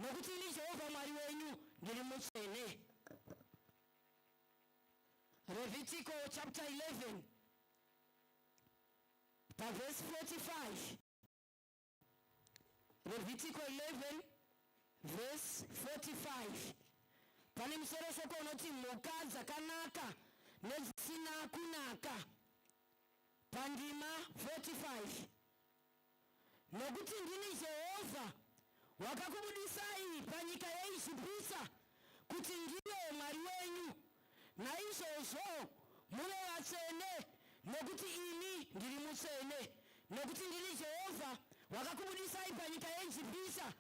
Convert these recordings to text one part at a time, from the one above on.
Nokuti ini Jehovha Mwari wenyu ndiri mutsvene. Revhitiko chapter 11 pavhesi 45. Revhitiko 11 vhesi 45. Pane musoro shoko unoti mhuka dzakanaka nedzisina kunaka. Pandima 45. Nokuti ndini Jehovha wakakubudisai panyika yeIjipita kuti ndive Mwari wenyu. Naizvozvo muve vatsvene, nokuti ini ndiri mutsvene. Nokuti ndini Jehovha wakakubudisai panyika yeIjipita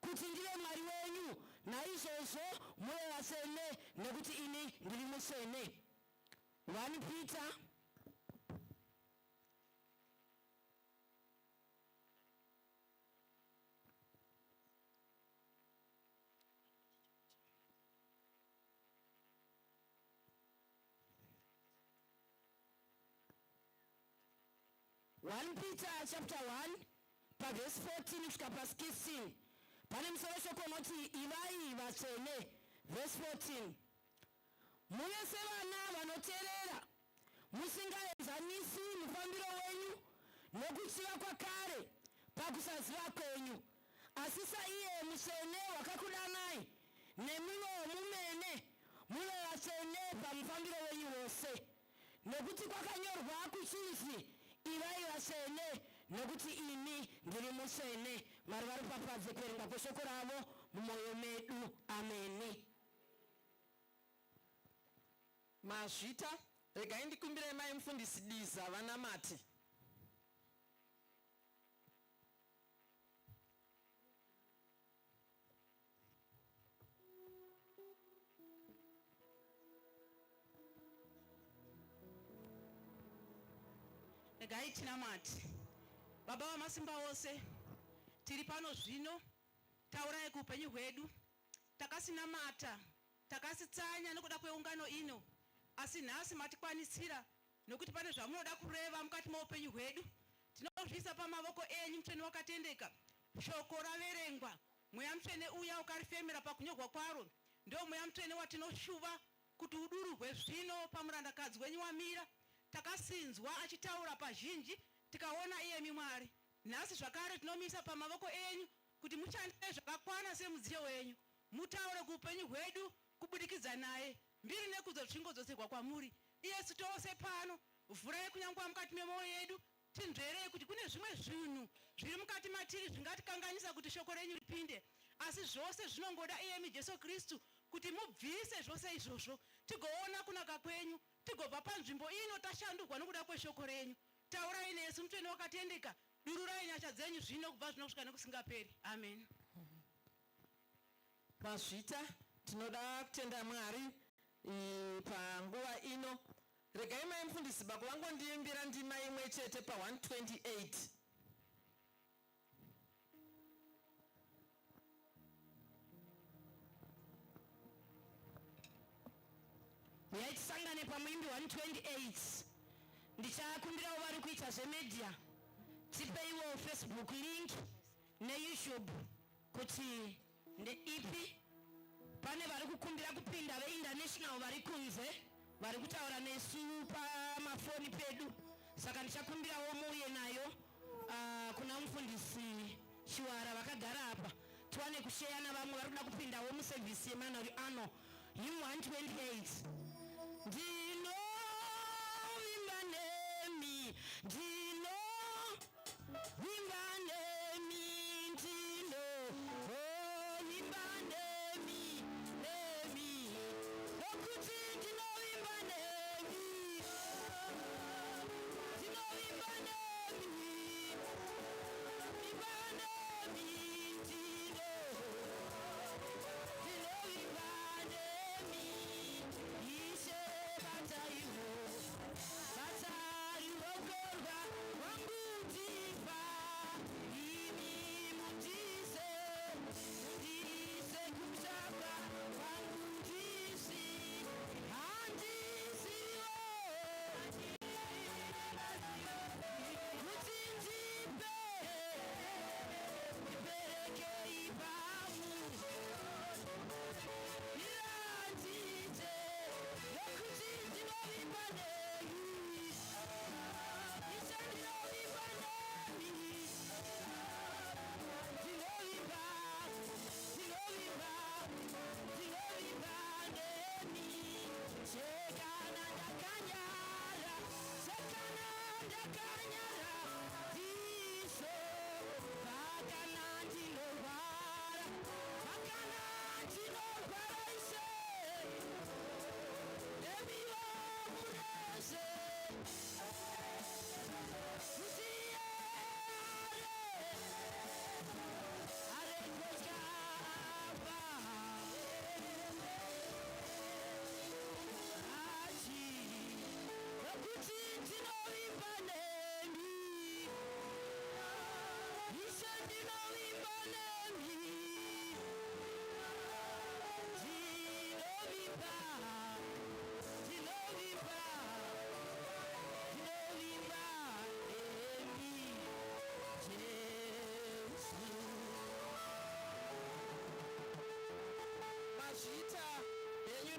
kuti ndive Mwari wenyu. Naizvozvo muve vatsvene, nokuti ini ndiri mutsvene. 1 Peter 1 Peter chapter 1 pavhesi 14 kusvika pa 16 pane musoro shoko unoti ivai vatsvene. Vhesi 14, Muve sevana vanoterera, musingaenzanisi mufambiro wenyu nokuchiva kwakare pakusaziva kwenyu, asi saiye Mutsvene wakakudanai, nemiwo mumene muve vatsvene pamufambiro wenyu wose. Nokuti kwakanyorwa kuchinzi, Ivai vatsvene, nokuti ini ndiri mutsvene. Mwari varopafadze kuverengwa kweshoko ravo mumwoyo medu. Ameni. Mazvita, regai ndikumbire mai mufundisi Diza vanamate. Regai tinamate. Baba vamasimba ose, tiri pano zvino, taurai kuupenyu hwedu. Takasinamata, takasitsanya nokuda kweungano ino, asi nhasi matikwanisira nokuti pane zvamunoda kureva mukati moupenyu hwedu. Tinozviisa pamavoko enyu, Mutsvene wakatendeka. Shoko raverengwa, Mweya Mutsvene uya ukarifemera pakunyorwa kwaro, ndiwo Mweya Mutsvene watinoshuva kuti udururwe zvino pamurandakadzi wenyu wamira. Takasinzwa achitaura pazhinji, tikaona iyemi Mwari. Nhasi zvakare tinomuisa pamavoko enyu kuti mushandise zvakakwana semudziyo wenyu, mutaure kuupenyu hwedu kubudikidza naye. Mbiri nekudzo zvichingodzoserwa kwamuri. Iyesu tose pano, vhurai kunyangwe mukati memwoyo yedu, tinzverei kuti kune zvimwe zvinhu zviri mukati matiri zvingatikanganisa kuti shoko renyu ripinde. Asi zvose zvinongoda iyemi Jesu Kristu kuti mubvise zvose izvozvo, tigoona kunaka kwenyu, tigobva panzvimbo ino tashandurwa nokuda kweshoko renyu. Taurai nesu, Mutsvene wakatendeka, Dururai nyasha dzenyu zvino kubva zvino kusvika nekusingaperi. Amen. Mazvita, tinoda kutenda Mwari panguva ino. Regai mai mufundisi Bako vangondiimbira ndima imwe chete pa 128. Uyai tisangane pamuimbi 128. Ndichakumbirawo vari kuita zvemedia tipeiwo Facebook link neYouTube kuti ndeipi. Pane vari kukumbira kupinda veinternational vari kunze vari kutaura nesu pamafoni pedu, saka ndichakumbirawo muuye nayo uh, kuna mufundisi Chiwara vakagara apa tiwane kusheya navamwe vari kuda kupindawo musevhisi yemanhari ano. Hymn 128 Ndinovimba nemi, ndinovimba nemi, ndinovimba nemi, nemi, nokuti ndinovimba nemi, ndinovimba nemi, vimba nemi, ndino ndinovimba nemi, Ishe.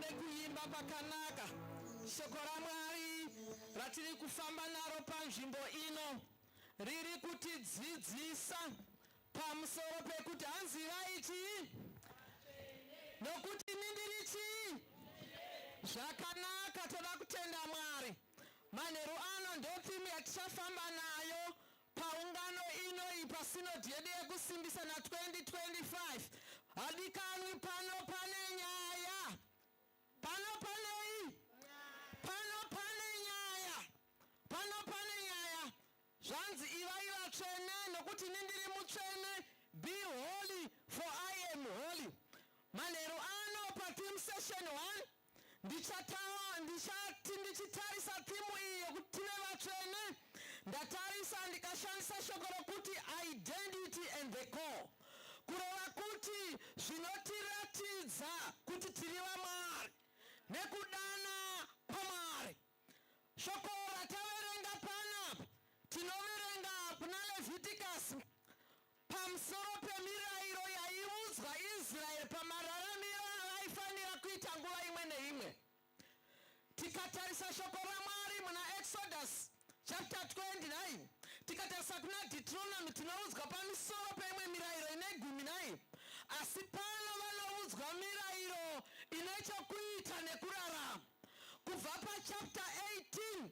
nekuimba kwakanaka. Shoko raMwari ratiri kufamba naro panzvimbo ino riri kutidzidzisa pamusoro pekuti hanzi ivai chii, nokuti ini ndiri chii. Zvakanaka, toda kutenda Mwari. Manheru ano ndotheme yatichafamba nayo paungano ino iyi, pasinodi yedu yekusimbisa na 2025. Hadikanwi, pano pane nyaya. Pano panei? Pano pane nyaya. Pano pane nyaya. Zvanzi ivai vatsvene nokuti ini ndiri mutsvene. Be holy, for I am holy. Manheru ano patheme session 1 ndichatawa ndichati ndichitarisa theme iyi yekuti tive vatsvene, ndatarisa ndikashandisa shoko rokuti "identity and the call", kureva kuti zvinotiratidza kuti tiri vaMwari nekudana kwaMwari. Shoko rataverenga panapa, tinoverenga kuna Leviticus pamusoro pemirayiro yaiudzwa Israeri pamararamiro avaifanira kuita nguva imwe neimwe. Tikatarisa shoko raMwari muna Exodus chapter 29, tikatarisa kuna Deuteronomy, tinoudzwa pamusoro peimwe mirayiro ine 19. Asi pano vanoudzwa mirayiro ine chokuita nekurarama. Kubva pachapter 18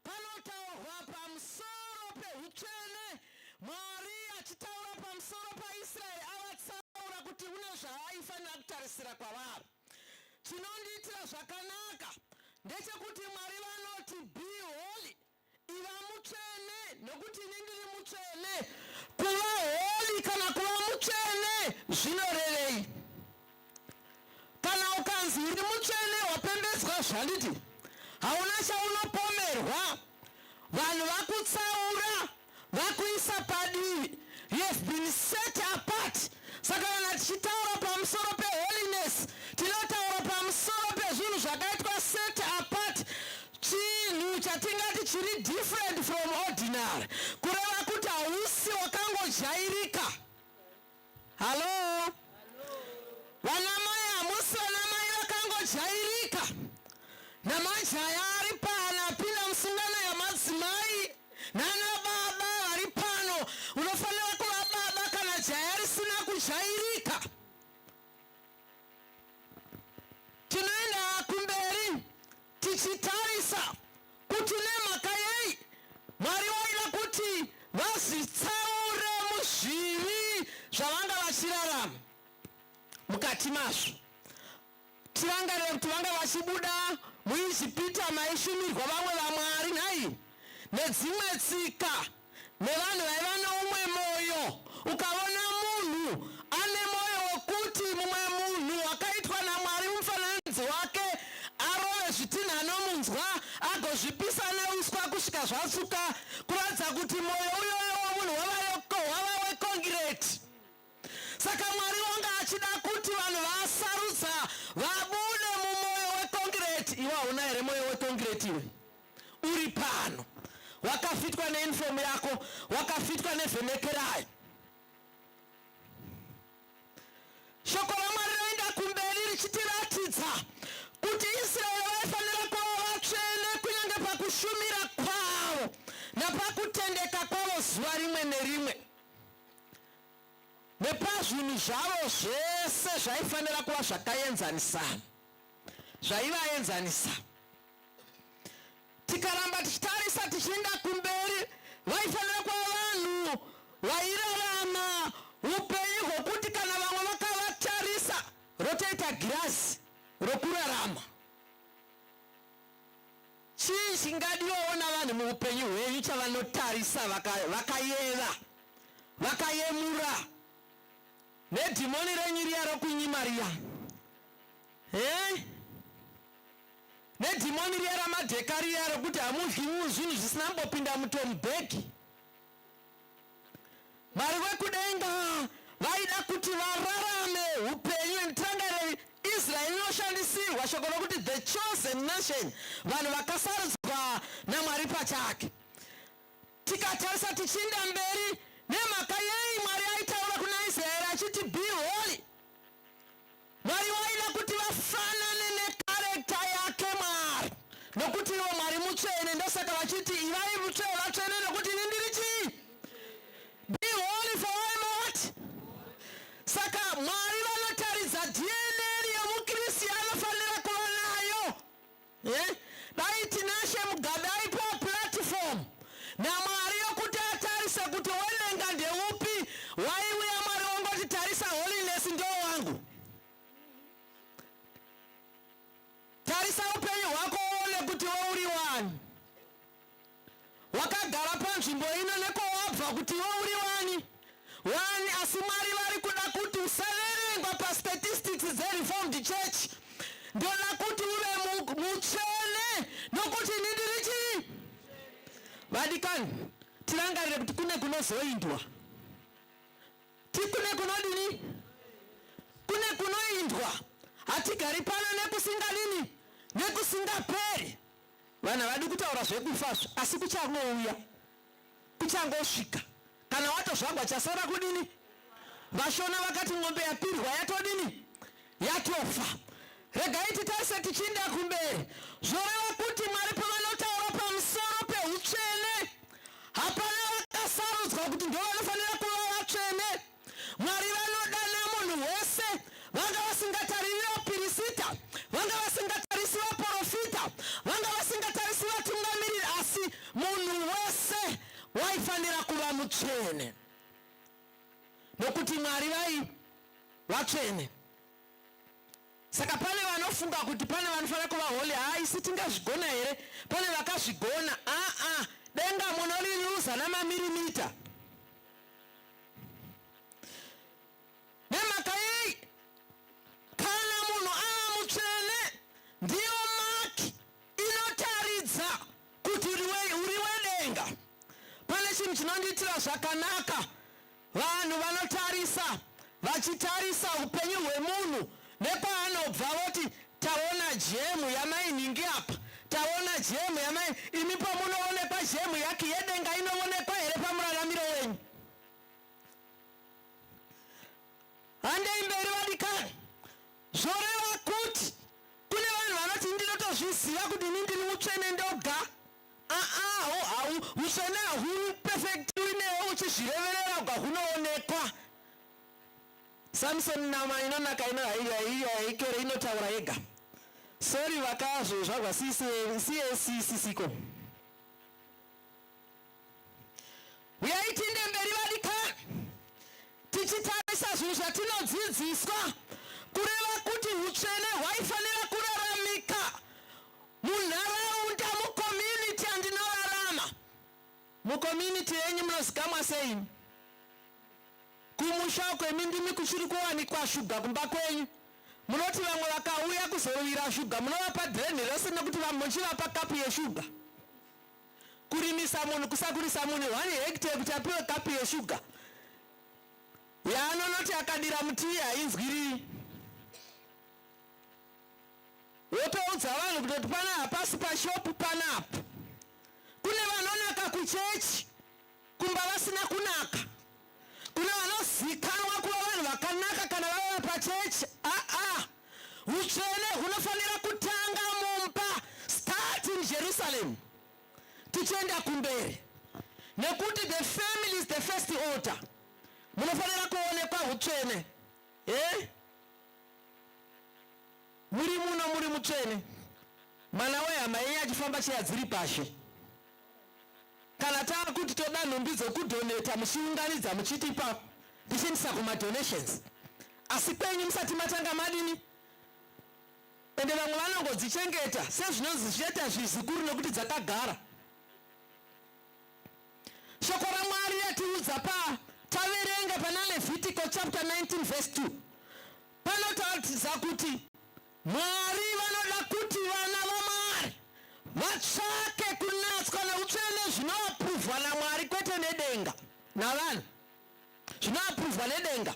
panotaurwa pamusoro peutsvene, Mwari achitaura pamusoro paIsraeri, avatsaura kuti une zvaaifanira kutarisira kwavari. Chinondiitira zvakanaka ndechekuti Mwari vanoti, "Be holy," iva mutsvene nokuti ini ndiri mutsvene. Kuva holy kana kuva mutsvene zvinorevei? Kana ukanzi uri mutsvene, wapembedzwa zvanditi hauna chaunopomerwa, vanhu vakutsaura, vakuisa padivi. You have been set apart. Saka kana tichitaura pamusoro peholiness, tinotaura pamusoro pezvinhu zvakaitwa set apart, chinhu chatingati chiri different from ordinary, kureva kuti hausi wakangojairika. Hallo, vanamai, hamusi vanamai vakangojairika, namajaya ari pano apinda musungano yamadzimai, nana baba vari pano. Unofanira kuva baba kana jaya risina kujairika. Tinoenda kumberi tichitarisa kuti nemhaka yei Mwari waida kuti vazvitsaure muzvivi zvavanga vachirarama mukati mazvo. Tirangarire kuti vanga vachibuda muIjipita maishumirwa vamwe vamwari, nhai, nedzimwe tsika, nevanhu vaiva noumwe mwoyo. Ukaona munhu ane mwoyo wekuti mumwe munhu wakaitwa naMwari mufananidzo wake arove zvitinha nomunzwa, agozvipisa neuswa kusvika zvatsvuka, kuratidza kuti mwoyo uyoyo womunhu wava wekongireti. Saka Mwari wanga achida kuti vanhu vasarudza vabude mumwoyo wekongireti. Iwe hauna here mwoyo wekongireti? Iwe uri pano wakafitwa neunifomu yako, wakafitwa nevhenekerayo. Shoko raMwari roenda kumberi richitiratidza kuti Israeri vaifanira kuva vatsvene kunyange pakushumira kwavo napakutendeka kwavo zuva rimwe nerimwe, nepazvinhu zvavo zvese zvaifanira kuva zvakaenzanisana, zvaivaenzanisa. Tikaramba tichitarisa tichienda kumberi, vaifanira kuva vanhu vairarama upenyu hwokuti kana vamwe vakavatarisa, rotoita girazi rokurarama. Chii chingadiwawo navanhu muupenyu hwenyu chavanotarisa vakayeva, vakayemura nedhimoni renyu riya rokunyima riya, he nedhimoni riya ramadheka riya rokuti hamudyi zvinhu zvisina mbopinda mutomubhegi? Mwari wekudenga vaida kuti vararame upenyu. Tirangarei, Israeri inoshandisirwa shoko rokuti the chosen nation, vanhu vakasarudzwa naMwari pachake. Tikatarisa tichiinda mberi, nemhaka yei Mwari aitaura kuna Israeri achiti, "Be holy"? Mwari waida kuti vafanane nekare. inotaridza DNA yomukristu yaanofanira kuva nayo. Eh? Dai Tinashe Mugabe aipiwa platform naMwari yokuti atarise kuti wedenga ndeupi, waiuya Mwari wongoti tarisa holiness ndo wangu. Tarisa upenyu hwako uone kuti iwe uri wani. Wakagara panzvimbo ino nekwawabva kuti iwe uri wani wani, asi Mwari vari kuda kuti usaverengwa pastatistics dzeReformed Church. Ndoda kuti uve mutsvene nokuti ini ndiri chii? Vadikani, tirangarire kuti kune kunozoindwa. Tikune kunodini? Kune kunoindwa. Hatigari pano nekusingadini? Nekusingaperi. Vanhu havadi kutaura zvekufa asi kuchangouya. Kuchangosvika. Kana watozvagwa chasara kudini? VaShona vakati ng'ombe yapirwa yatodini? Yatofa. Regai titarise tichiinda kumberi. Zvoreva kuti Mwari pavanotaura pamusoro pehutsvene, hapana vakasarudzwa kuti ndovanofanira kuva vatsvene. Mwari vanodana munhu wese, vanga vasingatariri vapirisita, vanga vasingatarisi vaporofita, vanga vasingatarisi vatungamiriri, asi munhu wese waifanira kuva mutsvene nokuti Mwari vai vatsvene. Saka pane vanofunga kuti pane vanofanira kuva holy, haa isu tingazvigona here? Pane vakazvigona. Aa, denga munoriluza namamirimita. Nemhaka yei? Kana munhu ava mutsvene, ndiyo maki inotaridza kuti uri wedenga. Pane chinhu chinondiitira zvakanaka. Vanhu vanotarisa vachitarisa upenyu hwemunhu nekwaanobva voti taona jemu yamai nhingi apa, taona jemu yamai. Imi pamunoonekwa jemu yake yedenga inoonekwa here pamuraramiro wenyu? Handei mberi vadikani. Zvoreva kuti kune vanhu vanoti ndinotozviziva kuti ini ndiri mutsvene ndoga. Aa, hutsvene hahuru perfect uinewe uchizvireverera uga hunoonekwa. Samson nama inonaka ino haikere inotaura yega. Sorry vakazozvarwa CSCCCko. Uyai tiinde mberi vadikani, tichitarisa zvinhu zvatinodzidziswa kureva kuti hutsvene hwaifanira kuraramika munharaunda, mucommunity yandinorarama. Mucommunity yenyu munozikamwa sei? Kumusha uko imi ndimi kuchiri kuwanikwa shuga kumba kwenyu. Munoti vamwe vakauya kuzoruvira shuga munovapa drain rese nekuti muchivapa kapu yeshuga. Kurimisa munhu kusakurisa munhu 1 hectare kuti apiwe kapu yeshuga yaanonoti akadira mutii hainzwiriri. Wotoudza vanhu kutoti pana hapasi pashopu panapa. Kune vanonaka kuchechi kumba vasina kunaka. Kune vanozikanwa kuva vanhu vakanaka kana vava pachechi. Aa, hutsvene hunofanira kutanga mumba. Start in Jerusalem tichienda kumberi, nekuti the family is the first altar. Munofanira kuonekwa hutsvene. Eh? Muri muno muri mutsvene. Mwana wehama yenyu achifamba cheya dziri pashe. Kana taakuti toda nhumbi dzokudhoneta muchiunganidza muchitipa tichiendesa kumadonations. Asi kwenyu musati matanga madini? Ende vamwe vanongodzichengeta sezvinonzi zvichaita zvizukuru nokuti dzakagara. Shoko raMwari ratiudza pa taverenga pana Levitico chapter 19 verse 2 panotaridza kuti Mwari vanoda kuti vana vaMwari vatsvake kunatswa neutsvene zvinoapuruvhwa naMwari kwete nedenga navanhu. Zvinoapuruvhwa nedenga.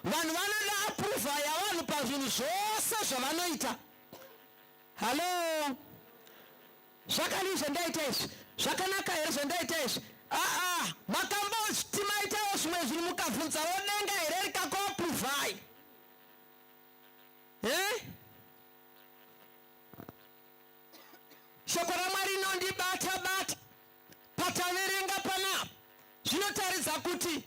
Vanhu vanoda apuruvha yavanhu pazvinhu zvose zvavanoita. Hallo, zvakadii zvandaita izvi? Zvakanaka here zvandaita izvi? Aa, makamboti maitawo zvimwe zvinhu mukabvunzawo denga here rikakuapuruvhai? Eh? Shoko raMwari rinondibata bata pataverenga panapa zvinotaridza kuti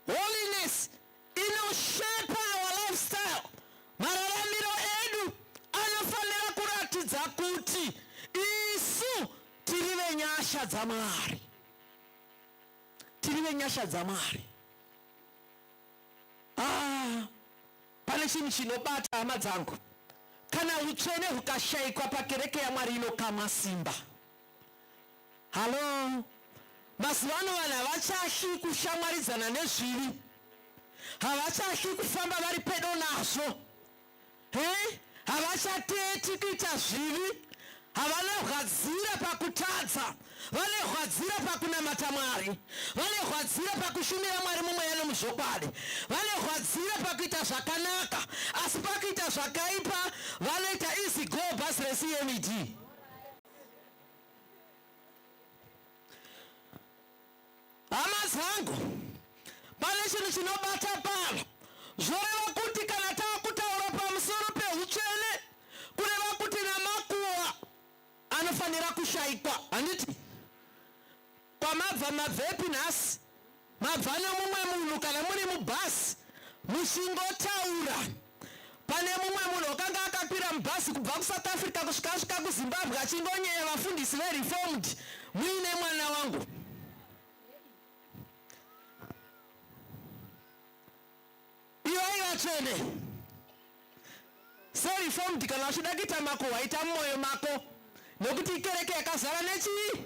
holiness inoshepa our lifestyle. kuti isu tiri venyasha dzaMwari. Tiri venyasha dzaMwari. Ah, pane chinhu chinobata hama dzangu. Kana utsvene hukashaikwa pakereke yaMwari inokamwa simba. Hallo. Mazuva ano vanhu havachahli kushamwaridzana nezvivi. Havachahli kufamba vari pedo nazvo. He? Havachateti kuita zvivi. Havana hwadzira pakutadza. Vane hwadzira pakunamata Mwari. Vane hwadzira pakushumira Mwari mumweya nomuzvokwadi. Vane hwadzira pakuita zvakanaka. Asi pakuita zvakaipa vanoita easy go bus reCMED. Hama dzangu, pane chinhu chinobata pano. Zvoreva kuti kana taakutaura pamusoro pehutsvene, kureva kuti namakuva anofanira kushaikwa, handiti? Kwamabva mabvepi nhasi? Mabva nomumwe munhu kana muri mubhasi muchingotaura. Pane mumwe munhu wakanga akakwira mubhazi kubva kuSouth Africa kusvika asvika kuZimbabwe achingonyeya vafundisi veReformed muine mwana wangu. Ivai vatsvene. SeReformed kana uchida kuita makuhwa ita mumoyo mako nekuti ikereke yakazara nechii?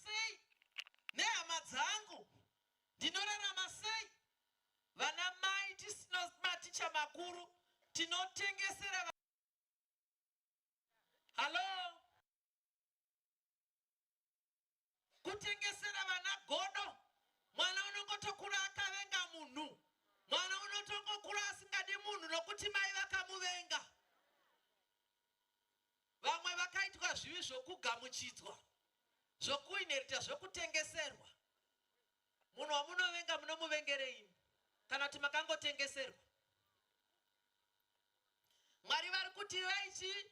Sei nehama dzangu ndinorarama sei vana mai tisina maticha makuru tinotengesera hallo Kutengesera vana godo. Mwana unongotokura akavenga munhu. Mwana unotongokura asingadi munhu nokuti mai vakamuvenga. Vamwe vakaitwa zvivi zvokugamuchidzwa, zvokuinherita, zvokutengeserwa. Munhu wamunovenga munomuvengerei kana kuti makangotengeserwa? Mwari vari kuti ivai chii?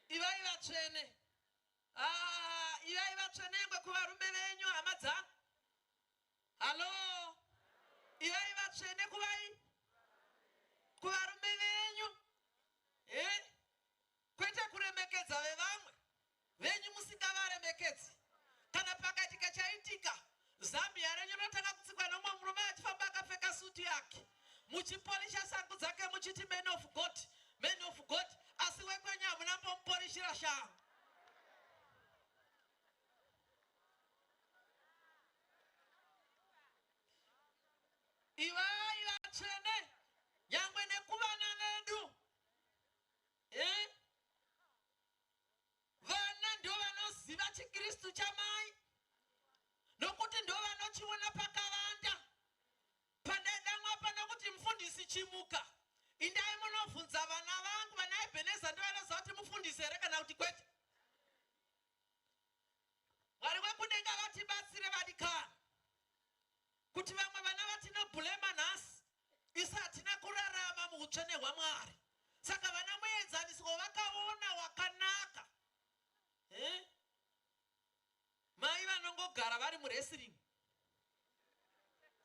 Ivai vatsvene. Ah, ivai vatsvenengwe kuvarume venyu hama dzangu. Hallo. Ivai vatsvene kuvai kuvarume venyu. Eh? sutu yake, muchipolisha shangu dzake muchiti man of God, man of God, asi wekwenyu hamuna mbomupolishira shangu. Ivai vatsvene nyangwe nekuvana vedu. Eh? Vana ndo vanoziva chiKristu chamai nokuti ndo vanochiona pakavanda. Pandaidanwa pano kuti mufundisi chimuka, indai munovhunza vana vangu vana Ebeneza ndo vanoziva kuti mufundisi here kana kuti kwete. Mwari wekudenga vatibatsire vadikani. Kuti vamwe vana vatinobhulema nhasi isu hatina kurarama muutsvene hwaMwari. Saka vana muenzaniso wavakaona wakanaka. Eh? Mai vanongogara vari muwrestling,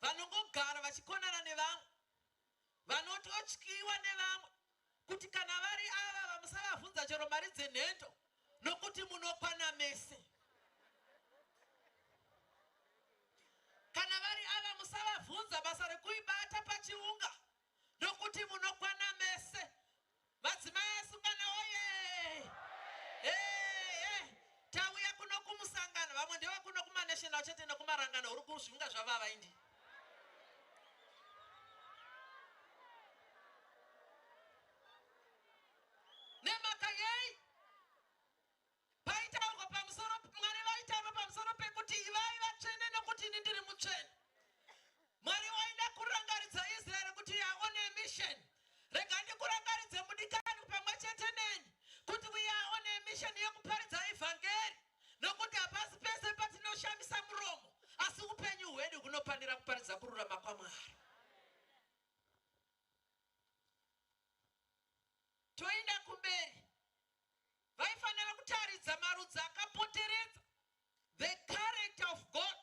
vanongogara vachikonana nevamwe, vanototyiwa nevamwe kuti kana vari ava vamusavavhunza chero mari dzenhendo nokuti munokwana mese. Kana vari ava musavavhunza basa rekuibata pachiunga nokuti munokwana mese. Madzimai asungana oye! Hey, hey. Tauya kuno kumusangano, vamwe ndevekuno kumanational chete nekumarangano uri kuzviunga zvavava indi. Nemhaka yei? Paitaurwa pamusoro, Mwari vaitaura pamusoro pekuti ivai vatsvene nokuti ini ndiri mutsvene. Mwari waida kurangaridza Israeri kuti you are on a mission. Rega ndikurangaridze mudikani pamwe chete neni kuti we are on a mission yekuparidza evhangeri, nokuti hapasi pese patinoshamisa muromo, asi upenyu hwedu hunofanira kuparidza kururama kwaMwari. Toenda kumberi. Vaifanira kutaridza marudzi akapoteredza the character of God.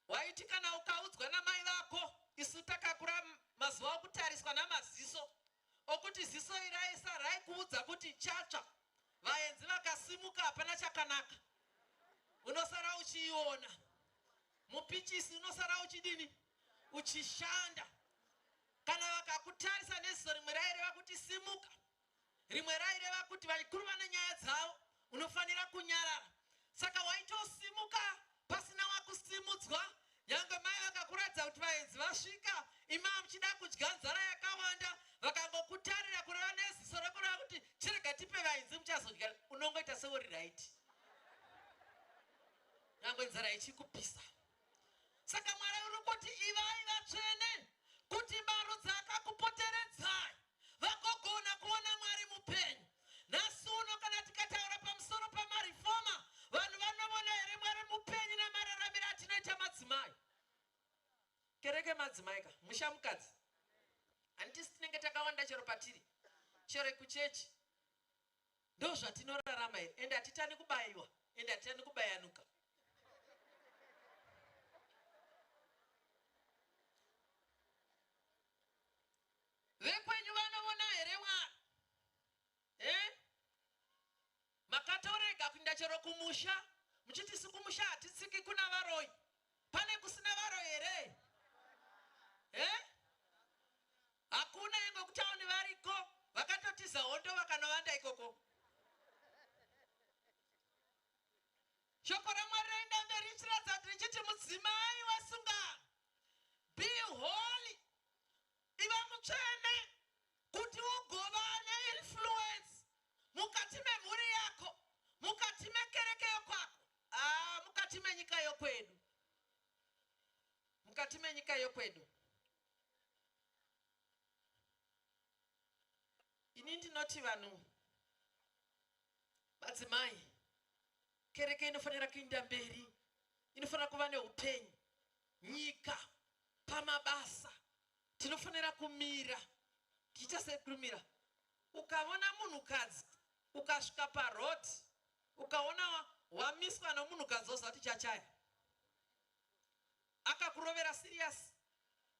Waiti kana ukaudzwa namai vako, isu takakura mazuva okutariswa namaziso, okuti ziso iri raisa raikuudza kuti chatsva, vaenzi vakasimuka hapana chakanaka, unosara uchiiona mupichisi, unosara uchidini, uchishanda. Kana vakakutarisa neziso rimwe raireva kuti simuka, rimwe raireva kuti vakuru vane nyaya dzavo, unofanira kunyarara. Saka waitosimuka pasina wakusimudzwa, nyangwe mai vakakuratidza kuti vaenzi vasvika, ima muchida kudya nzara yakawanda, vakangokutarira kureva neziso rekureva kuti chirega tipe vaenzi muchazodya, unongoita seuri right, nyangwe nzara ichikupisa. Saka Mwari uri kuti ivai vatsvene kuti marudzi akakupoteredzai vagogona kuona Mwari mupenyu. Nhasi uno kana tikataura pamusoro pamarifoma, vanhu vanovona here Mwari mupenyu namararamiro atinoita madzimai? Kereke madzimai ka, musha mukadzi. Handisi tinenge takawanda chero patiri, chero kuchechi. Ndozvatinorarama here? Ende hatitani kubayiwa, ende hatitani kubayanuka. Vekwenyu vanovona here Mwari? Eh? Makatorega kuinda chero kumusha, muchiti isu kumusha hatitsiki kuna varoyi. Pane kusina varoyi here? Eh? Hakuna ingo kutauni variko vakatotiza hondo vakanovanda ikoko. Shoko raMwari raenda mberi richiratidza kuti richiti mudzimai wesungano, be holy, iva mutsvene kuti ugova neinfluence mukati memhuri yako, mukati mekereke yokwako, mukati menyika yokwedu, mukati menyika yokwedu. Ini ndinoti vanhu madzimai, kereke inofanira kuinda mberi, inofanira kuva neupenyu. Nyika pamabasa tinofanira kumira tichiita sekumira. Ukaona munhukadzi ukasvika paroad ukaona wamiswa nomunhukadzi woziva kuti chachaya, akakurovera serious,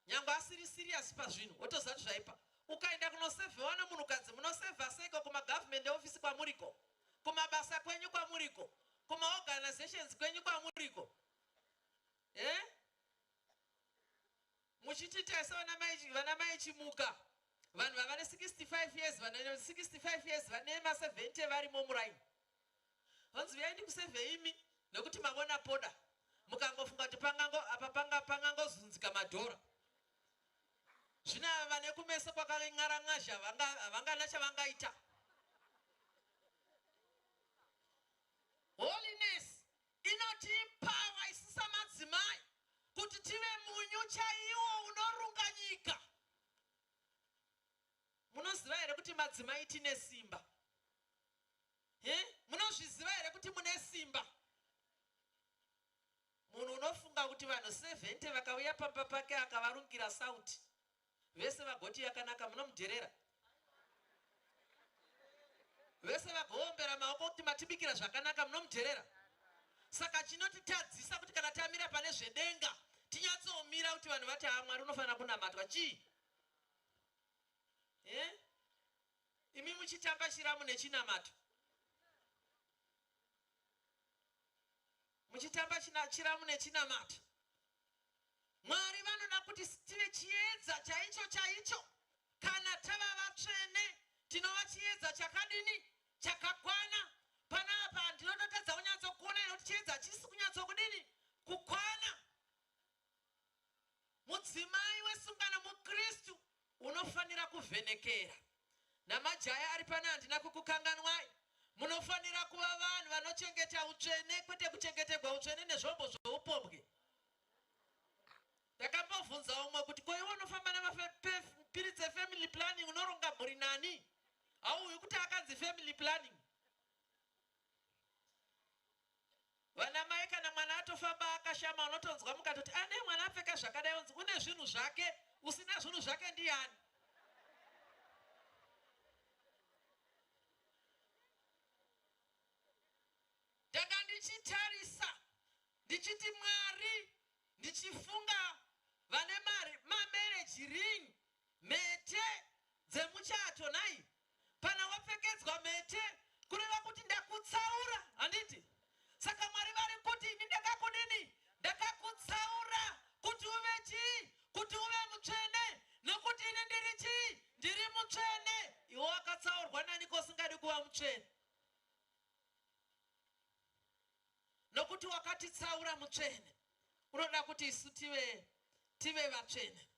nyangwe asiri serious pazvinhu wotoziva kuti zvaipa. Ukaenda kunosevhewa nomunhukadzi, munosevha seiko kumagovernment office kwamuriko, kumabasa kwenyu kwamuriko, kumaorganizations kwenyu kwamuriko? Eh? Muchitiita sevana mai Chimuka, vanhu vava ne65 years, vane 65 years, vane ma70 varimo muraini. Vanzi uyai ndikusevhei imi nekuti mavona poda. Mukangofunga kuti pangango apa panga pangangozunzika madhora. Zvino ava vane kumeso kwakan'aran'azha havangana chavangaita. Holiness inotiempower isu samadzimai kuti tive munyu chaiwo unorunga nyika. Munoziva here kuti madzimai tine simba? He? Munozviziva here kuti mune simba? Munhu unofunga kuti vanhu 70 vakauya pamba pake akavarungira sauti vese vagoti yakanaka, munomudherera? Vese vagoombera maoko kuti matibikira zvakanaka, munomudherera? Saka chinotitadzisa kuti kana tamira pane zvedenga tinyatsomira kuti vanhu vati haa Mwari unofanira kunamatwa chii? Eh? Imi muchitamba chiramu nechinamato, muchitamba chiramu nechinamato. Mwari vanoda kuti tive chiedza chaicho chaicho. Kana tava vatsvene tinova chiedza chakadini? Chakakwana. Panapa ndinototadza kunyatsokuona nekuti chiedza hachisi kunyatsokudini? Kukwana. Mudzimai wesungano muKristu unofanira kuvhenekera. Namajaya ari pano handina kukukanganwai. Munofanira kuva vanhu vanochengeta utsvene kwete kuchengetegwa utsvene nezvombo zvoupombwe. Ndakambobvunza umwe kuti ko iwe unofamba namapiritsi efamily planning unoronga mhuri nani? Hauuyi kuti akanzi family planning. Vana mai kana mwana atofamba akashama unotonzwa mukatoti ane mwana apfeka zvakadai unzi une zvinhu zvake, usina zvinhu zvake ndiyani? Ndanga ndichitarisa ndichiti Mwari, ndichifunga vane mari mamarriage ring, mhete dzemuchato nhai. Kana wapfekedzwa mhete kureva kuti ndakutsaura, handiti? Saka Mwari vari kuti ini ndakakudini? Ndakakutsaura kuti uve chii? Kuti uve mutsvene, nokuti ini ndiri chii? Ndiri mutsvene. Iwe wakatsaurwa naniko usingadi kuva mutsvene? Nokuti wakatitsaura mutsvene, unoda kuti isu tive tive vatsvene.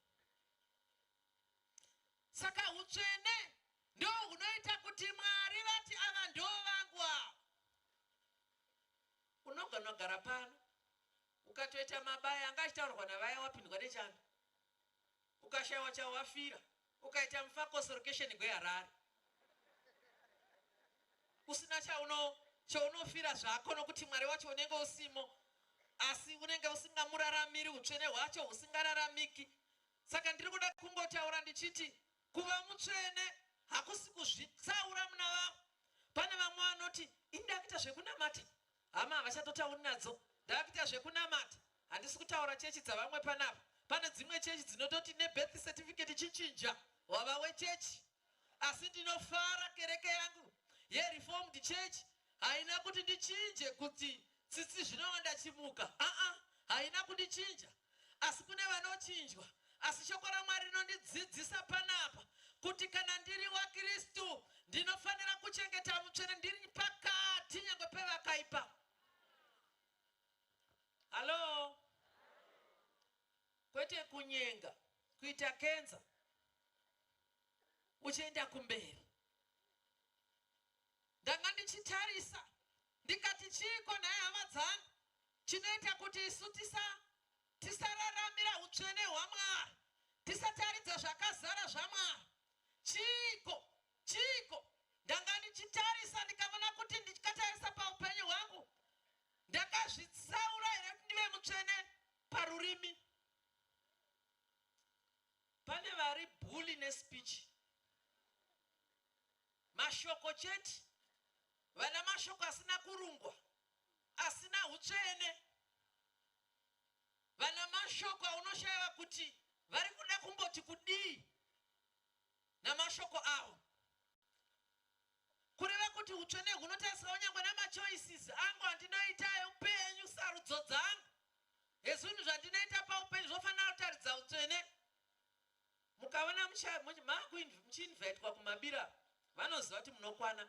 Saka utsvene ndo hunoita kuti Mwari vati ava ndo vangu ava. Unogona kugara pano ukatoita mabaya anga achitaurwa navaya wapindwa nechando, ukashayiwa chawafira, ukaita mufakosorokesheni gweHarare usina chauno chaunofira zvako, nokuti Mwari wacho unenge usimo, asi unenge usingamuraramiri, utsvene hwacho husingararamiki. Saka ndiri kuda kungotaura ndichiti kuva mutsvene hakusi kuzvitsaura muna vamwe. Pane vamwe vanoti ini ndakuita zvekunamata, hama havachatotauri nadzo, ndakuita zvekunamata. Handisi kutaura chechi dzavamwe panapa. Pane dzimwe chechi dzinototi nebirth certificate chichinja wava wechechi. Asi ndinofara kereke yangu yeReformed Church haina kuti ndichinje kuti Tsitsi zvinowanda Chimuka. Aa, haina kundichinja. Asi kune vanochinjwa. Asi shoko raMwari rinondidzidzisa panapa kuti kana ndiri waKristu ndinofanira kuchengeta mutsvene ndiri pakati nyangwe pevakaipa. Hallo? Kwete kunyenga, kuita kenza uchienda kumberi. Ndanga ndichitarisa ndikati chiiko nhai hama dzangu chinoita kuti isu tisa tisararamira utsvene hwaMwari, tisataridza zvakazara zvaMwari? Chiiko? Chiiko? Ndanga ndichitarisa ndikaona kuti ndikatarisa paupenyu hwangu ndakazvitsaura here kuti ndive mutsvene parurimi? Pane vari bully nespeech. Mashoko chete, vana mashoko asina kurungwa, asina hutsvene, vana mashoko aunoshaiwa kuti vari kuda kumboti kudii namashoko avo. Kureva kuti hutsvene hunotariswa kunyangwe namachoices angu andinoita eupenyu, sarudzo dzangu, ezvinhu zvandinoita paupenyu zvofanira kutaridza hutsvene. Makuinvitwa kumabira vanoziva kuti munokwana.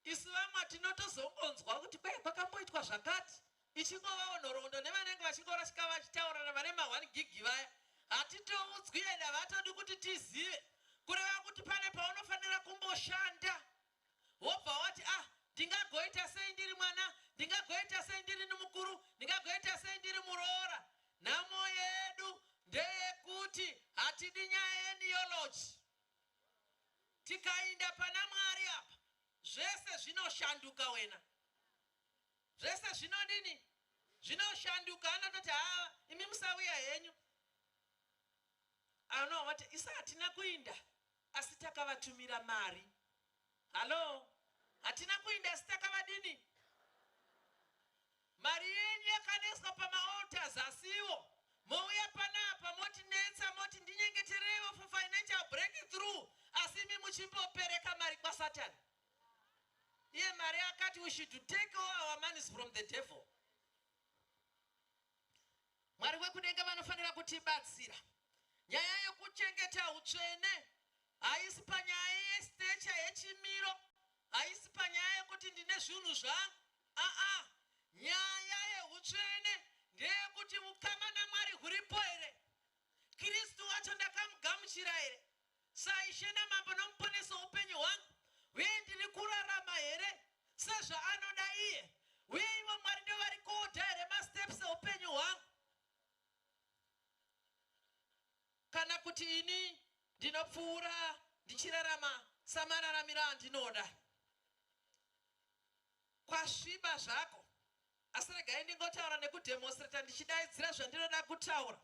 Isu vamwe tinotozongonzwa kuti kwai kwakamboitwa zvakati, ichingovawo nhoroondo nevanenge vachingorasika vachitaurana vane ma1 gig vaya. Hatitoudzwi ende havatodi kuti tizive. Kureva kuti pane paunofanira kumboshanda wobva wati ah, ndingagoita sei ndiri mwana, ndingagoita sei ndiri mukuru, ndingagoita sei ndiri muroora. Nhamo yedu ndeyekuti hatidi nyaya yeneology. Tikainda pana Mwari apa zvese zvinoshanduka wena, zvese zvinodini, zvinoshanduka. Anototi haa, imi musauya henyu. Anovati isa hatina kuinda asi takavatumira mari. Hallo, hatina kuinda asi takavadini? Mari yenyu yakaneswa pamaaltars, asiwo mouya panapa motinetsa, moti ndinyengetereiwo for financial breakthrough, asi imi muchimbopereka mari kwasatani. Iye mari akati we should take all our monies from the devil. Mwari wekudenga vanofanira kutibatsira. Nyaya yekuchengeta utsvene haisi panyaya yestature, yechimiro, haisi panyaya yekuti ndine zvinhu zvangu. Aa, nyaya yeutsvene ndeyekuti ukama naMwari huripo here? Kristu wacho ndakamugamuchira here saIshe naMambo noMuponesi weupenyu hwangu? Uye ndiri kurarama here sezvaanoda iye? Uye ivo Mwari ndo vari kuorder here masteps eupenyu hwangu, kana kuti ini ndinopfuura ndichirarama samararamiro andinoda? Kwasviba zvako, asi regai ndingotaura nekudemonstrata ndichidaidzira zvandinoda kutaura.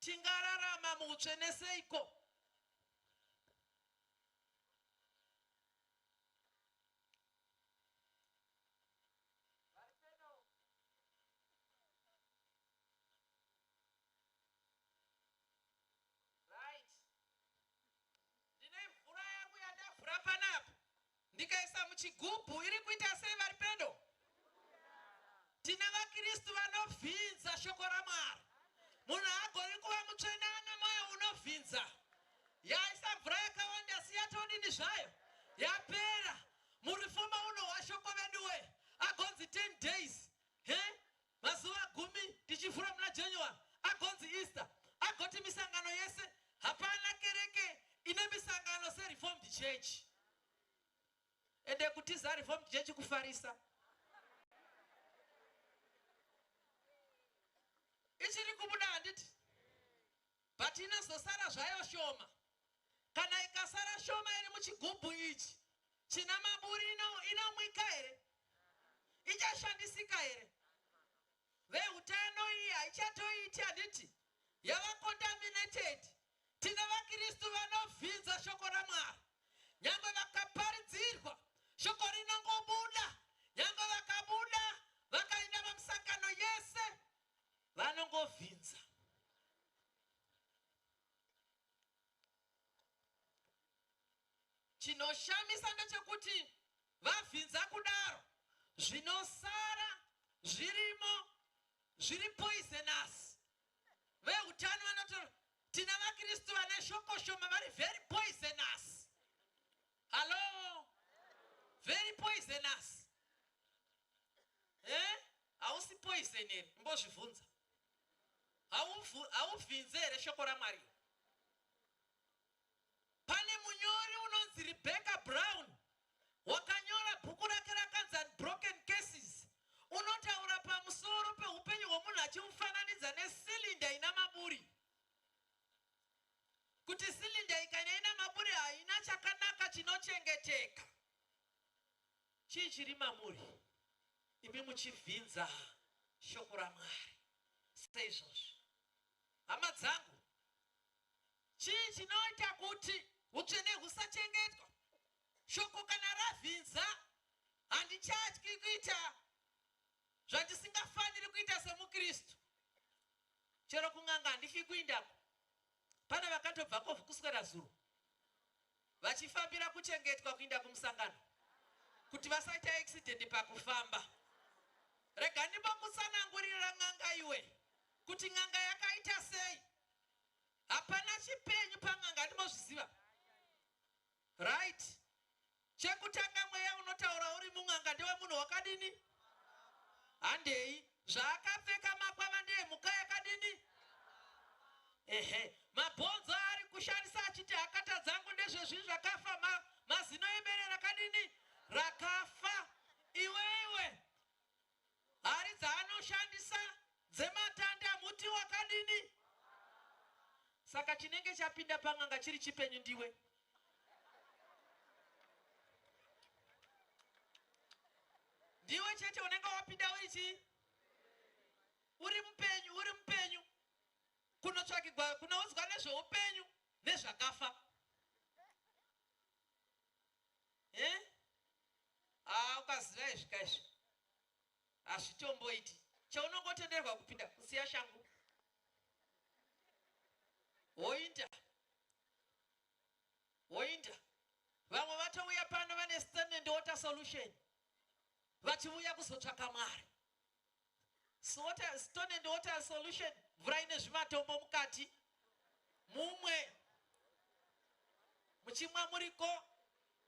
Tingararama muutsvene seiko? Right, ndine mvura yangu yandavhura panapa, ndikaisa muchigubhu iri kuita sei? Vari pedo, tina vakristu vanovhinza shoko raMwari. Munhu haagoni kuva mutsvene ane mwoyo unovhinza. Yaisa mvura yakawanda, si yatodini zvayo, yapera. Mureformer unohwa shoko veduwe, agonzi 10 days he, mazuva 10 tichivhura muna January, agonzi Easter, agoti misangano yese. Hapana kereke ine misangano seReformed Church. Ende kutiza Reformed Church kufarisa. Ichiri kubuda, handiti? But inozosara zvayo shoma. Kana ikasara shoma iri muchigubhu ichi china maburi, inomwika here? Ichashandisika here? Veutano iyi haichatoiti, handiti? Yava contaminated. Tina vakristu vanovhinza shoko raMwari. Nyangwe vakaparidzirwa, shoko rinongobuda. Nyangwe vakabuda vakaenda pamisangano yese, vanongovhinza. Chinoshamisa ndechekuti vavhinza kudaro, zvinosara zvirimo zviri poisonous. Veutano vanoto tina vakristu vane shoko shoma, vari very poisonous. Hallo, very poisonous. Eh, hausi poison here? Imbozvibvunza, hauvhinze here shoko raMwari? Pane munyori unonzi Rebecca Brown, wakanyora bhuku rake rakanzi Unbroken Cases. Unotaura pamusoro peupenyu hwomunhu achimufananidza necylinder ina maburi, kuti cylinder ikanya ina maburi haina chakanaka chinochengeteka. Chii chiri mamuri imi muchivhinza shoko raMwari seizvozvi, hama dzangu? Chii chinoita kuti utsvene husachengetwa? Shoko kana ravhinza, handichatyi kuita zvandisingafaniri kuita semukristu. Chero kun'anga handityi kuindako. Pane vakatobvako kuswera zuro vachifambira kuchengetwa kuinda kumusangano kuti vasaita accident pakufamba. Rega ndimbokutsanangurira n'anga iwe, kuti n'anga yakaita sei. chipenyu pan'anga, handimozviziva. Right. Chekutanga mweya unotaura uri mun'anga ndewemunhu wakadini? Handei. Zvaakapfeka makwava ndeyemhuka yakadini? Ehe. Mabhonzo aari kushandisa achiti hakata dzangu ndezvezvinhu zvakafa, ma, mazino ebere rakadini? Rakafa. Iwewe hari dzaanoshandisa dzematanda muti wakadini? Saka chinenge chapinda pan'anga chiri chipenyu ndiwe. Ndiwe chete unenge wapinda uri chii? Uri mupenyu, uri mupenyu. Kunotsvakigwa, kunoudzwa nezveupenyu nezvakafa. Eh? Ah, ukaziva izvi kaizvi. Hazvitomboiti. Chaunongotenderwa kupinda kusiya shangu. Woinda. Woinda. Vamwe vatouya pano vane stand and water solution. Vachiuya kuzotsvaka Mwari. Water, stone and water solution mvura ine zvimatombo mukati. Mumwe muchimwa muriko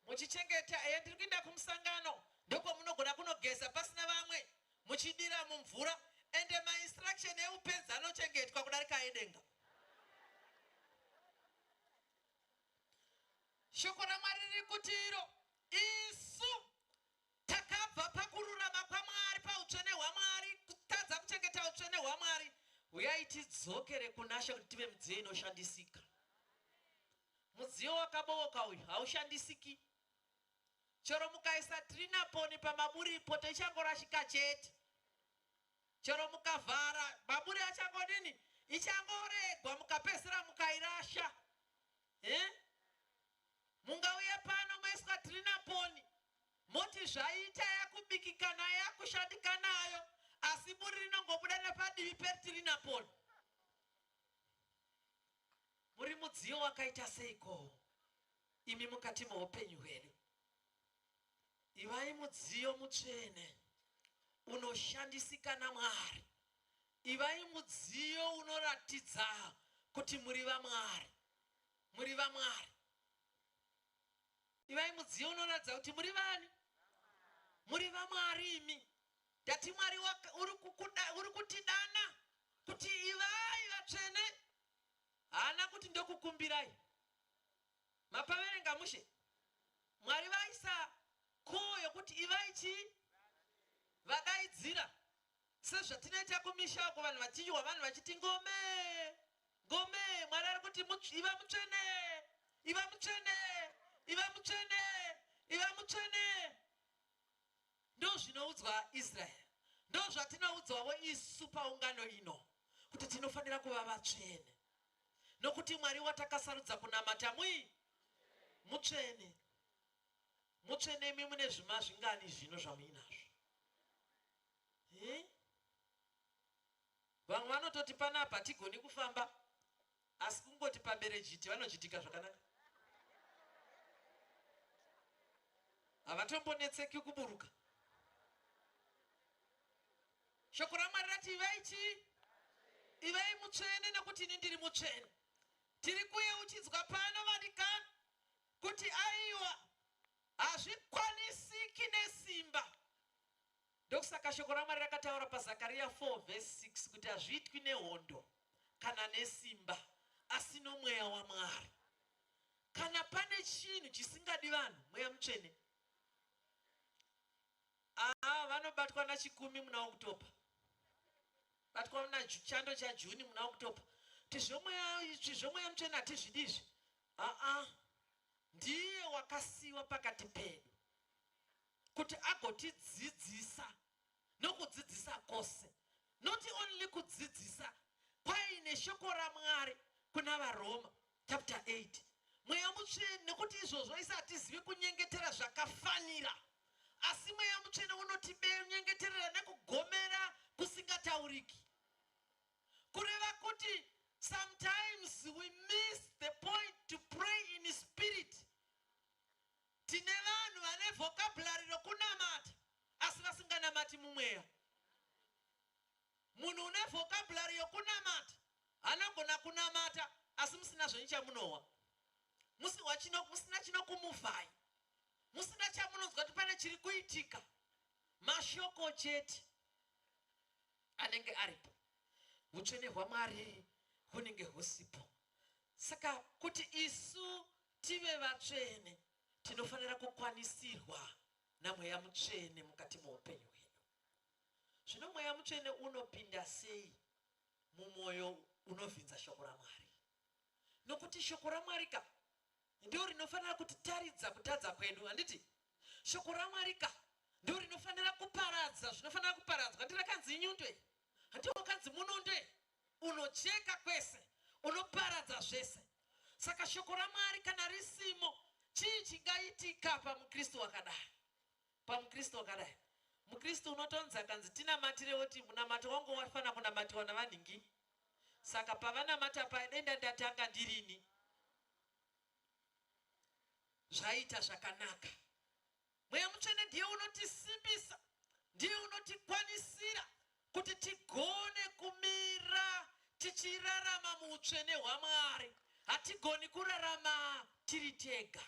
muchichengeta eya ndiri kuenda kumusangano ndokwamunogona kunogeza pasina vamwe muchidira mumvura ende mainstruction eupenzi anochengetwa kudarika edenga. Shoko raMwari riri kuti iro isu takabva pakururama kwaMwari, pautsvene hwaMwari, kutadza kuchengeta utsvene hwaMwari. Uyai tidzokere kunaShe kuti tive midziyo inoshandisika. Mudziyo wakabowoka uyu haushandisiki. Chero mukaisa trinaponi pamaburi poto ichangorashika chete. Chero mukavhara maburi achangodini ichangoregwa mukapedzisira mukairasha. Eh? Mungauye pano moiswa trinaponi moti zvaita yakubikika nayo yakushandika nayo asi buri rinongobuda nepadivi petirinaponi. Muri mudziyo wakaita seiko imi mukati meupenyu hwedu? Ivai mudziyo mutsvene unoshandisika naMwari. Ivai mudziyo unoratidza kuti muri vaMwari. Muri vaMwari. Ivai mudziyo unoratidza kuti muri vani? Muri vaMwari imi. Ndati Mwari uri kutidana kuti ivai vatsvene. Haana kuti ndokukumbirai. Mapaverenga mushe. Mwari vaisa koo yokuti ivai chii? Vadaidzira. Sezvatinoita kumisha uko vanhu vachiywa vanhu vachiti ngome ngome. Mwari ari kuti iva mutsvene, iva mutsvene, iva mutsvene, iva mutsvene. Ndozvinoudzwa Israeri. Ndozvatinoudzwawo isu paungano ino kuti tinofanira kuva vatsvene. Nokuti Mwari watakasarudza kunamata mui mutsvene. Mutsvene imi mune zvima zvingani zvino zvamuinazvo? Eh? Vamwe vanototi panapa hatigoni kufamba asi kungoti paberejiti vanojitika zvakanaka. Havatombonetseki kuburuka. Shoko raMwari rati ivai chii? Ivai mutsvene nekuti ini ndiri mutsvene. Tiri kuyeuchidzwa pano vadikani kuti aiwa hazvikwanisiki nesimba. Ndokusaka shoko raMwari rakataura paZakaria 4 vhesi 6 kuti hazviitwi nehondo kana nesimba asi nomweya waMwari. Kana pane chinhu chisingadi vanhu, mweya mutsvene. Aa vanobatwa nachikumi muna October. Batwa muna chando chaJune muna October. Kuti zvomweya izvi zvomweya mutsvene hatizvidi izvi. Aa ndiye wakasiwa pakati pedu kuti agotidzidzisa nokudzidzisa kwose. Not only kudzidzisa kwaine shoko raMwari kuna vaRoma chapter 8. Mweya mutsvene nekuti izvozvo isi hatizivi kunyengetera zvakafanira. Asi mweya mutsvene unotinyengeterera nekugomera kusingatauriki. Kureva kuti sometimes we miss the point to pray in spirit. Tine vanhu vane vocabulary rokunamata asi vasinganamati mumweya. Munhu une vocabulary yokunamata anogona kunamata asi musina zvenyu chamunohwa, musina chinokumuvhai, musina chamunonzwa kuti pane chiri kuitika. Mashoko chete anenge aripo, utsvene hwaMwari hunenge husipo. Saka kuti isu tive vatsvene, tinofanira kukwanisirwa naMweya Mutsvene mukati moupenyu hwedu. Zvino Mweya Mutsvene unopinda sei mumwoyo unovhinza shoko raMwari? Nokuti shoko raMwari ka ndio rinofanira kutitaridza kutadza kwedu, handiti? Shoko raMwari ka ndio rinofanira kuparadza zvinofanira kuparadzwa. Handi rakanzi inyundo, handi wakanzi munondo unocheka kwese, unoparadza zvese. Saka shoko raMwari kana risimo, chii chingaitika pamuKristu wakadai? PamuKristu wakadai, muKristu unotonzi akanzi tinamatire, woti munamato wangu wafanira kunamatiwa navanhingi. Saka pavanamata paya, denda ndatanga ndirini, zvaita zvakanaka. Mweya Mutsvene ndiye unotisimbisa, ndiye unotikwanisira kuti tigone kumira tichirarama muutsvene hwaMwari. Hatigoni kurarama tiri tega,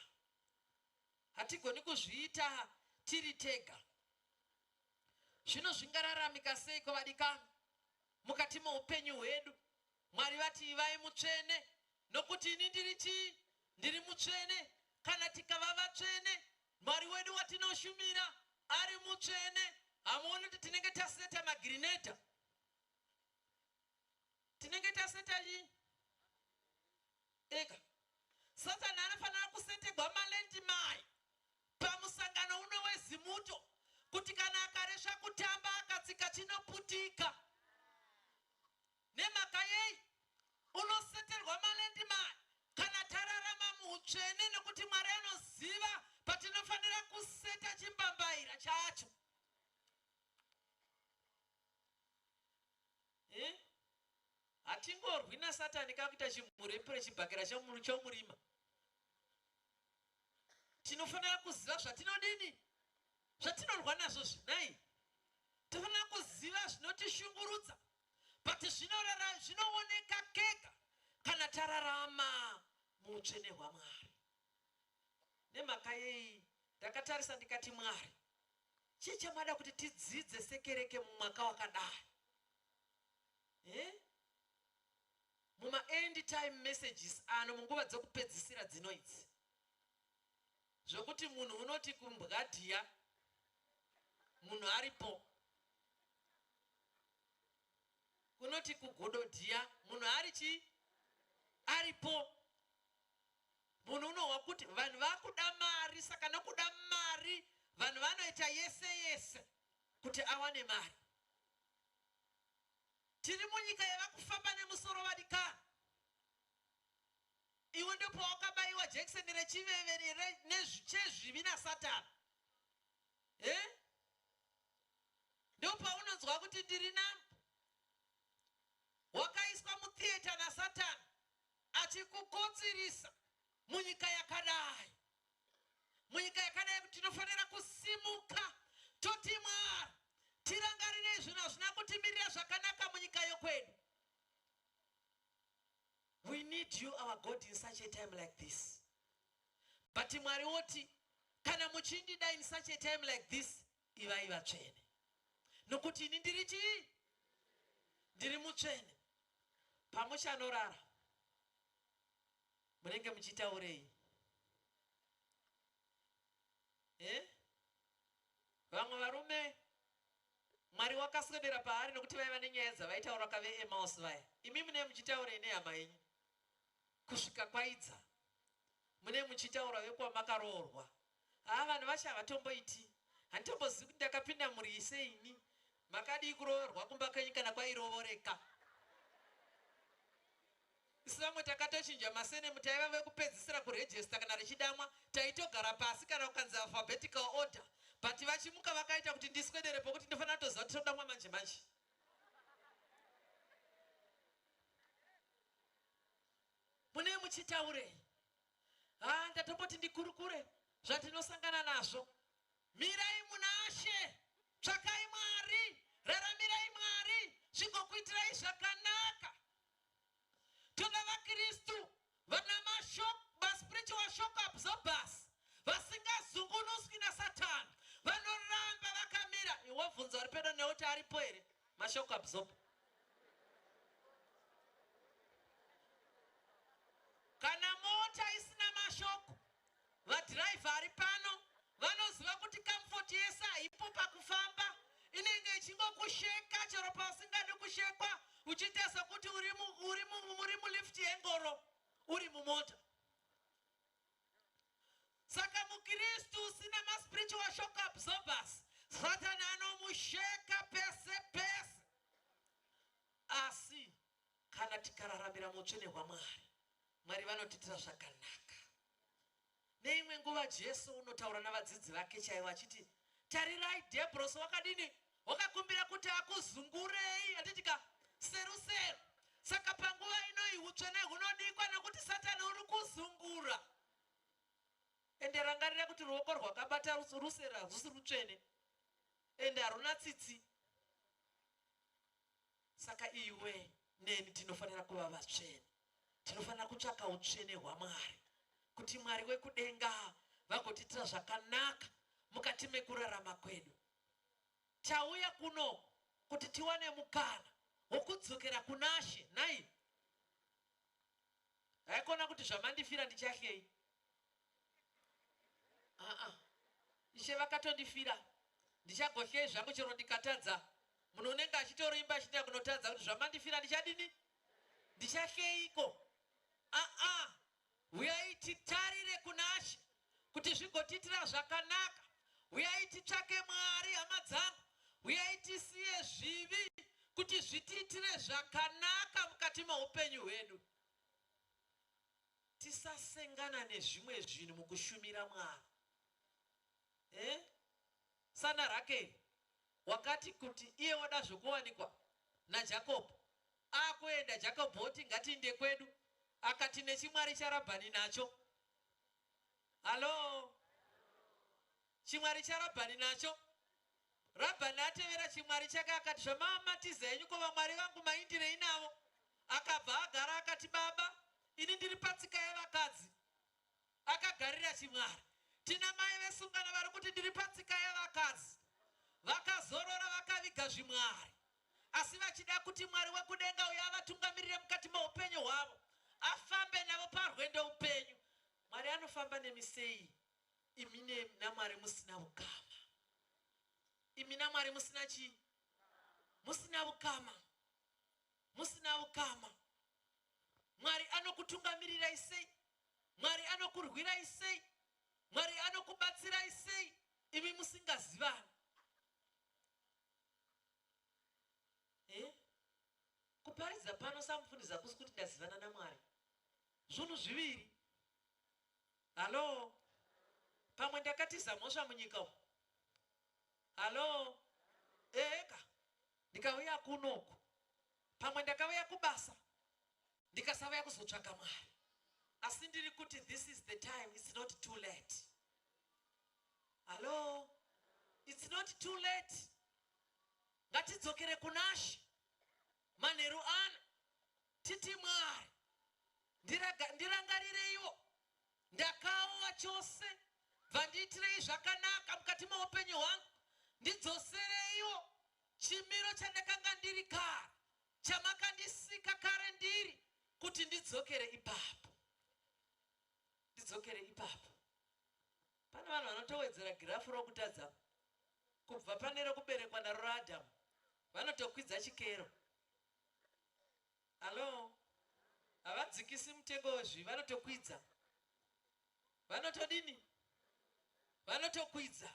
hatigoni kuzviita tiri tega. Zvino zvingararamika sei kwavadikani mukati moupenyu hwedu? Mwari vati, "Ivai mutsvene nokuti ini ndiri chii? Ndiri mutsvene." Kana tikava vatsvene, Mwari wedu watinoshumira ari mutsvene, hamuoni kuti tinenge taseta magirinedha? Tinenge taseta chii eka? Satani anofanira kusetegwa malandmine pamusangano uno weZimuto, kuti kana akaresva kutamba akatsika chinoputika. Nemhaka yei unoseterwa malandmine? Kana tararama muutsvene, nokuti Mwari anoziva patinofanira kuseta chimbambaira chacho. Eh? Hatingorwi naSatani kakuita chimurepure chibhakera chomurima. Tinofanira kuziva zvatinodini, zvatinorwa nazvo zvinai. Tofanira kuziva zvinotishungurudza, but zvinorara zvinooneka kega kana tararama muutsvene hwaMwari. Nemhaka yei ndakatarisa ndikati, "Mwari, chii chamada kuti tidzidze sekereke mumwaka wakadai?" Eh? Mumaend time messages ano, munguva dzokupedzisira dzino idzi, zvokuti munhu unoti kumbwadhiya munhu aripo, kunoti kugododhiya munhu ari chii? Aripo. Munhu unohwa kuti vanhu vakuda mari. Saka nokuda mari vanhu vanoita yese yese kuti awane mari. Tiri munyika yavakufamba nemusoro, vadikani. Iwe ndopawakabayiwa jekiseni rechiveve chezvivi naSatani, e ndopaunonzwa kuti ndiri nambo. Wakaiswa mutheatre naSatani achikukotsirisa. Munyika yakadai, munyika yakadai, kuti tinofanira kusimuka toti, "Mwari, tirangarirei. Zvinhu hazvina kutimirira zvakanaka munyika yokwedu." We need you, our God, in such a time like this. But Mwari woti, "Kana muchindida in such a time like this, ivai vatsvene nokuti ini ndiri chii? Ndiri mutsvene." Pamuchanorara munenge muchitaurei? Eh? Vamwe varume Mwari wakaswedera paari nokuti vaiva nenyaya dzavaitaura kaveEmaus vaya. Imi mune muchitaurei nehama yenyu kusvika kwaidza? Mune muchitaura vekwamakaroorwa, "Haa, vanhu vacho havatomboiti, handitombozivi kuti ndakapinda mhuri seini." Makadii kuroorwa kumba kwenyu kana kwairovoreka? Isu vamwe takatochinja masurname, taiva vekupedzisira kuregister. Kana richidamwa taitogara pasi, kana kukanzi alphabetical order. But vachimuka vakaita kuti ndiswedere pokuti ndinofanira kutoziva kuti todamwa manje manje. Mune muchitaurei? Ha, ndatomboti ndikurukure zvatinosangana nazvo. Mirai munashe, tsvakai Mwari, raramirai Mwari, zvigokuitirai zvakanaka. Toda vaKristu. absorber. Kana mota isina mashoko, vadhiraivha ari pano vanoziva kuti comfort yese haipo pakufamba, inenge ichingokusheka chero pausingadi kushekwa, uchiita sekuti uri mulift yengoro uri mumota. Saka muKristu usina maspiritual shock absorbers, Satani anomusheka pese pese. Asi kana tikararamira muutsvene hwaMwari, Mwari vanotiitira zvakanaka. Neimwe nguva Jesu unotaura navadzidzi vake chaivo achiti, tarirai, Dhebhurosi wakadini? Wakakumbira kuti akuzungurei, handiti ka, serusero. Saka panguva inoyi utsvene hunodikwa nokuti Satani uri kuzungura. Ende rangarira kuti ruoko rwakabata rusero harusi rutsvene, ende haruna tsitsi. Saka iwe neni tinofanira kuva vatsvene. Tinofanira kutsvaka utsvene hwaMwari kuti Mwari wekudenga vagotiitira zvakanaka mukati mekurarama kwedu. Tauya kuno kuti tiwane mukana wokudzokera kunaShe. Nhai, haikona kuti zvamandifira ndichahlei. Aa, Ishe vakatondifira, ndichagohlei zvangu chero ndikatadza. Munhu unenge achitorimba achiita kunotadza kuti zvamandifira ndichadini, ndichahleiko. Aa, huyai titarire kunaShe kuti zvigotiitira zvakanaka. Huyai titsvake Mwari, hama dzangu. Huyai tisiye zvivi kuti zvitiitire zvakanaka mukati meupenyu hwedu. Tisasengana nezvimwe zvinhu mukushumira Mwari. Sana Rakeri wakati kuti iye wada zvokuwanikwa naJakobho, akuenda Jakobho oti ngatiinde kwedu, akati nechimwari chaRabhani nacho. Halo, chimwari chaRabhani nacho. Rabhani atevera chimwari chake akati, zvamamatiza henyu ko vamwari vangu maindirei navo? Akabva agara akati, baba, ini ndiri patsika yevakadzi. Akagarira chimwari. Tina mai vesungano vari kuti ndiri patsika yevakadzi. Vakazorora vakaviga zvimwari, asi vachida kuti Mwari wekudenga uyo avatungamirire mukati meupenyu hwavo, afambe navo parwendo upenyu. Mwari anofamba nemi sei imi naMwari musina ukama? Imi naMwari musina chii? Musina ukama. Musina ukama. Mwari anokutungamirirai sei? Mwari anokurwirai sei? Mwari anokubatsirai sei imi musingazivani? Kuparidza pano samufundisi hakusi kuti ndazivana naMwari. Zvinhu zviviri. Halo, pamwe ndakatiza mhosva munyika umu. Halo, eka ndikauya kunoku, pamwe ndakauya kubasa ndikasauya kuzotsvaka Mwari. Asi ndiri kuti this is the time, it's not too late. Halo, it's not too late. Ngatidzokere kunaShe manheru ano, titi Mwari ndirangarireiwo, ndakaowa chose, bvandiitirei zvakanaka mukati meupenyu hwangu, ndidzosereiwo chimiro chandakanga ndiri kare, chamakandisika kare ndiri, kuti ndidzokere ipapo, ndidzokere ipapo. Pane vanhu vanotowedzera girafu rokutadza kubva pane rokuberekwa naro raAdhamu, vanotokwidza chikero. Halo, havadzikisi mutengo wezvivi, vanotokwidza. Vanotodini? Vanotokwidza.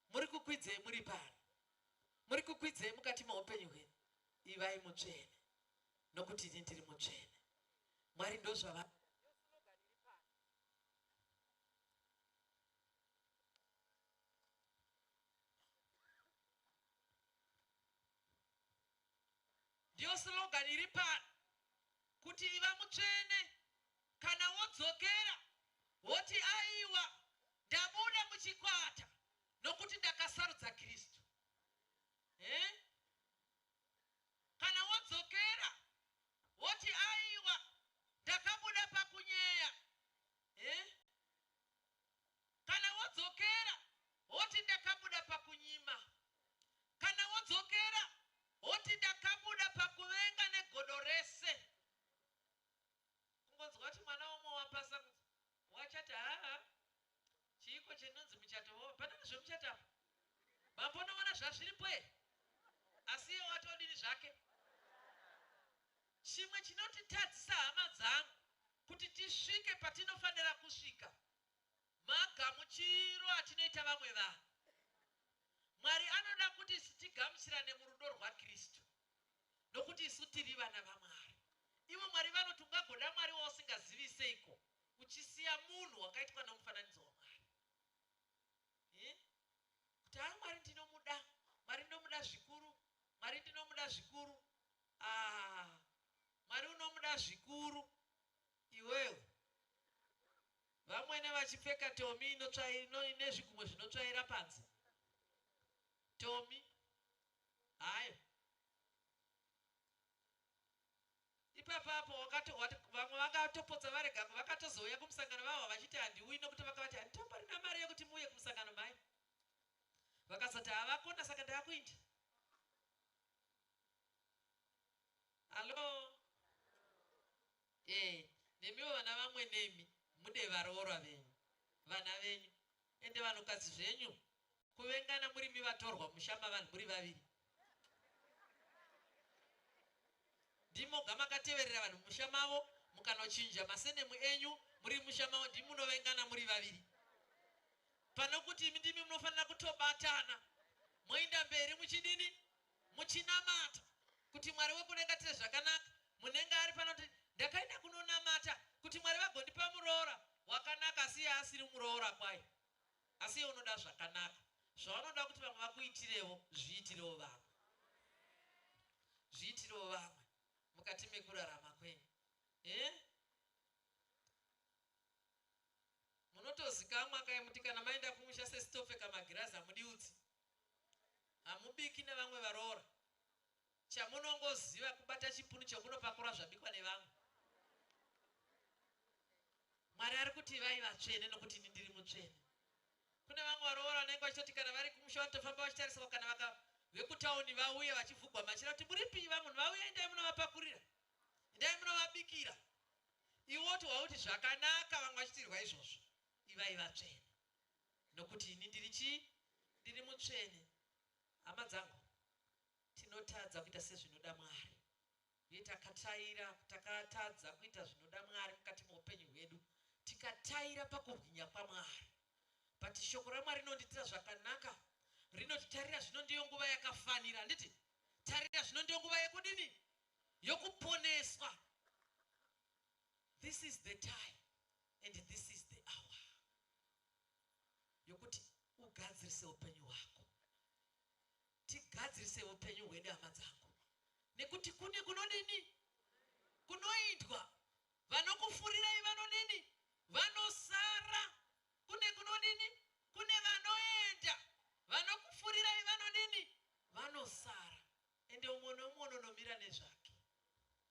Muri kukwidzei muri pano? Muri kukwidzei mukati meupenyu hwenyu? Ivai mutsvene, nokuti ini ndiri mutsvene. Mwari ndozvava. Ndiyo slogan iri pano, kuti iva mutsvene. Kana wodzokera woti aiwa, ndabuda muchikwata nokuti ndakasarudza Kristu. Kana wodzokera woti aiwa, ndakabuda pakunyeya. Kana wodzokera woti ndakabuda pakunyima. Kana wodzokera woti ndakabuda Muchato wo pana zvemuchato apa. Mambonoona zvazviripo here? Asi iye watodini zvake? Chimwe chinotitadzisa hama dzangu kuti tisvike patinofanira kusvika magamuchiro atinoita vamwe vanhu. Mwari anoda kuti isu tigamuchirane murudo rwaKristu nokuti isu tiri vana vaMwari. Ivo Mwari vanoti ungagoda Mwari wausingazivi seiko uchisiya munhu wakaitwa nomufananidzo waMwari. Eh? Kuti haa Mwari ndinomuda, Mwari ndinomuda zvikuru, Mwari ndinomuda zvikuru. Ah, Mwari unomuda zvikuru iwewe. Vamwene vachipfeka tomi ine zvigumwe zvinotsvaira panze. Tomi hayo. Ipapo apo wakati vamwe vakatopotsa varega vakatozouya kumusangano vavo vachiti handiuyi nokuti vakavati handitomborina mari yekuti muuye kumusangano mhai. Vakazoti havakona saka ndaakuinda. Hallo? Eh, nemiwo vana vamwe nemi mude varoorwa venyu, vana venyu, ende vanhukadzi zvenyu kuvengana muri mi vatorwa musha mavanhu muri vaviri. Ndimoga makateverera vanhu musha mavo mukanochinja masenemu enyu muri musha mavo ndimi munovengana muri vaviri. Pano kuti imi ndimi munofanira kutobatana moinda mberi muchidini muchinamata kuti Mwari wekudenga tire zvakanaka. Munenge ari pano kuti ndakaenda kunonamata kuti Mwari vagondipa muroora wakanaka asi iye asiri muroora kwaye. Asi iye unoda zvakanaka. Zvaunoda kuti vamwe vakuitirewo zviitirewo vamwe. Zviitirewo vamwe mukati mekurarama kwenyu. Eh? Munotozikamwa kai muti kana maenda kumusha sesitopfeka magirazi hamudi utsi. Hamubiki nevamwe varoora. Chamunongoziva kubata chipunu chekunopakura zvabikwa nevamwe. Mwari ari kuti ivai vatsvene nokuti ini ndiri mutsvene. Kune vamwe varoora vanenge vachitoti kana vari kumusha vanotofamba vachitariswa kana vaka vekutauni vauye vachivhugwa machira kuti muripi vamunhu vauye endai munovapakurira endai munovabikira iwe woti wauti zvakanaka vamwe vachitirwa izvozvo ivai vatsvene nokuti ini ndiri chii ndiri mutsvene hama dzangu tinotadza kuita sezvinoda Mwari uye takataira takatadza kuita zvinoda Mwari mukati meupenyu hwedu tikataira pakubwinya kwaMwari but shoko raMwari rinonditira zvakanaka rinoti tarira zvino ndiyo nguva yakafanira handiti tarira zvino ndiyo nguva yekudini yokuponeswa this is the time and this is the hour yokuti ugadzirise upenyu hwako tigadzirise upenyu hwedu hama dzangu nekuti kune kunodini kunoitwa vanokufurirai vanodini vanosara kune kunodini kune vanoenda vanokufurirai vanodini vanosara ende umwe neumwe unonomira nezvake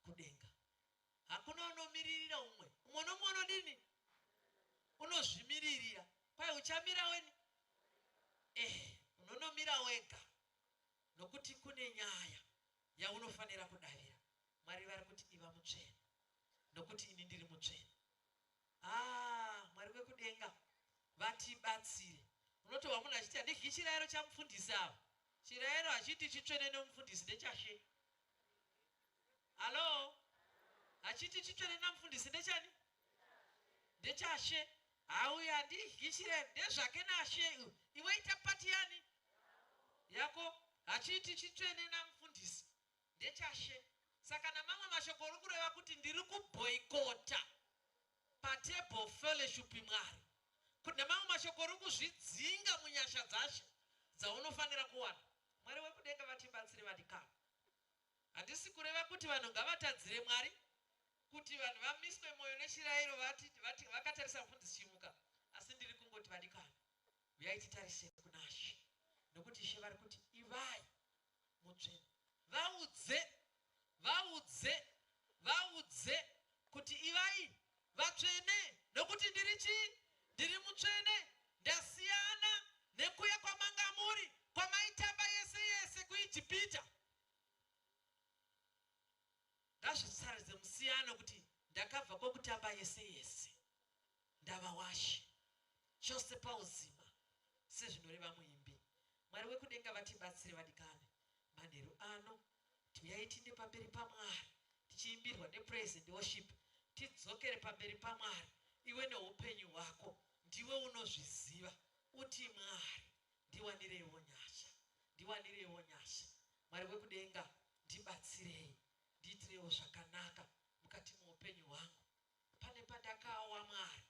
kudenga hakuna unomiririra umwe umwe nomwe unodini unozvimiririra kwai uchamira weni eh unonomira wega nokuti kune nyaya yaunofanira kudavira Mwari vari kuti iva mutsvene nokuti ini ndiri mutsvene ah Mwari wekudenga vatibatsire unotova munhu achiti handidyi chirayiro chamufundisi ava chirayiro hachiti chitsvene nemufundisi ndechashe hallo hachiti chitsvene namufundisi ndechani ndechashe hauya handidyi chirayiro ndezvake nashe iwe ita pati yani yako hachiti chitsvene namufundisi ndechashe saka namamwe mashoko uri kureva kuti ndiri kuboikota patable fellowship Mwari kuti namamwe mashoko uri kuzvidzinga munyasha dzashe dzaunofanira kuwana Mwari wekudenga vatibatsire vadikani handisi kureva kuti vanhu ngavatadzire Mwari kuti vanhu vamiswe mwoyo nechirayiro vati vakatarisa mufundisi Chimuka asi ndiri kungoti vadikani uyai titarise kunashe nokuti Ishe vari kuti ivai mutsvene vaudze vaudze vaudze kuti ivai vatsvene nokuti ndiri chii ndiri mutsvene ndasiyana nekuya kwamanga muri kwamaitamba yese yese kuIjipita ngazvisaridze musiyano kuti ndakabva kwokutamba yese yese ndava washe chose pauzima. Sezvinoreva muimbi. Mwari wekudenga vatibatsire vadikani. Manheru ano tiuyai tiinde pamberi paMwari tichiimbirwa nepraise and worship tidzokere pamberi paMwari iwe neupenyu hwako ndiwe unozviziva uti Mwari ndiwanireiwo nyasha ndiwanireiwo nyasha Mwari wekudenga ndibatsirei ndiitireiwo zvakanaka mukati meupenyu hwangu pane pandakawa Mwari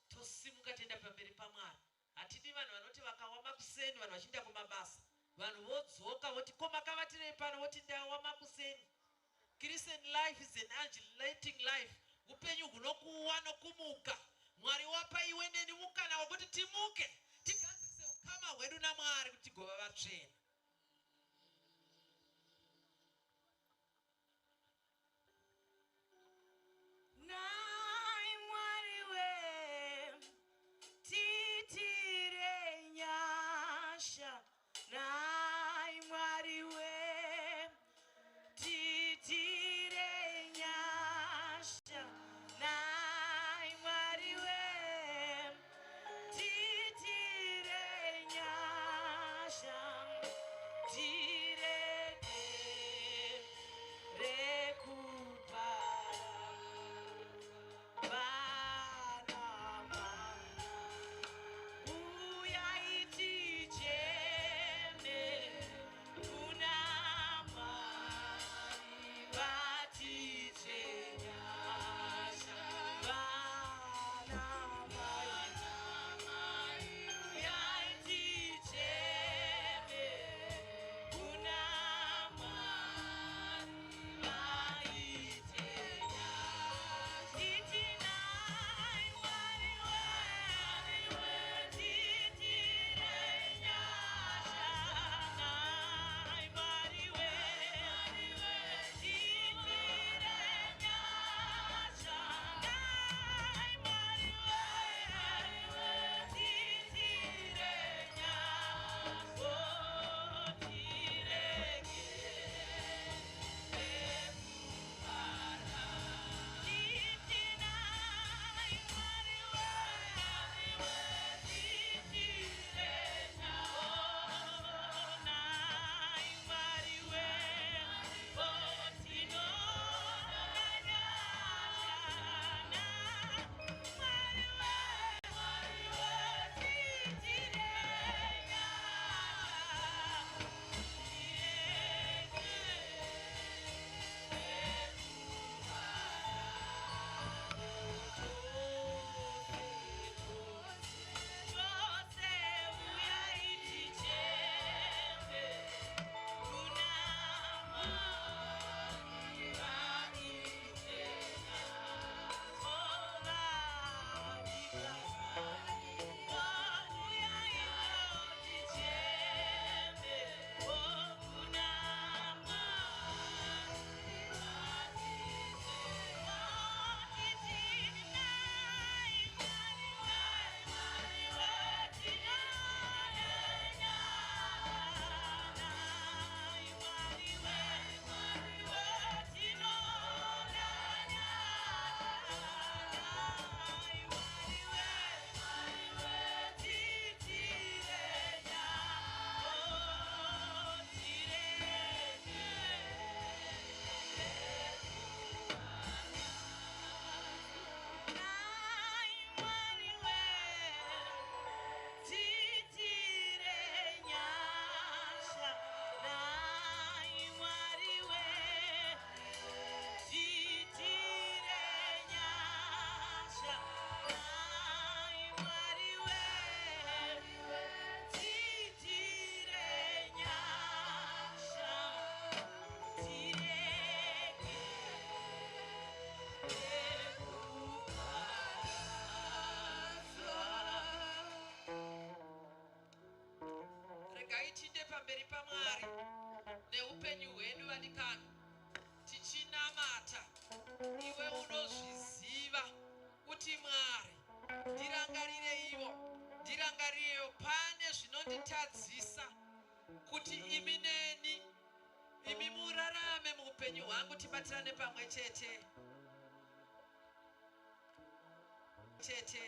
tosimuka toenda pamberi pamwari hatidi vanhu vanoti vakawa makuseni vanhu vachienda kumabasa vanhu vodzoka voti ko makavatirei pano voti ndawa makuseni christian life is an undulating life upenyu hunokuwa nokumuka mwari wapa iwe neni mukana wekuti timuke tigadzirise ukama hwedu namwari kuti tigova vatsvene Nhai Mwari we, tiitire nyasha. Nhai Mwari we, tiitire nyasha. Nhai Mwari we, tiitire nyasha. Tirege rekupara vana uyai ticheme kuna Mwari vatiite nyasha vana mai uyai ticheme kuna Mwari vaite nyasha titi nai Mwari we titire nyasha nai Mwari we titire nyasha nai Mwari we titire nyasha oh tirege Titire nyasha nai Mwari we titire nyasha nai Mwari we titire nyasha tirege regai tiinde pamberi pamwari neupenyu hwedu vadikani tichinamata iwe unozviziva kuti mwari ndirangarireiwo ndirangarireiwo pane zvinonditadzisa kuti imi neni imi murarame muupenyu hwangu tibatirane pamwe chete chete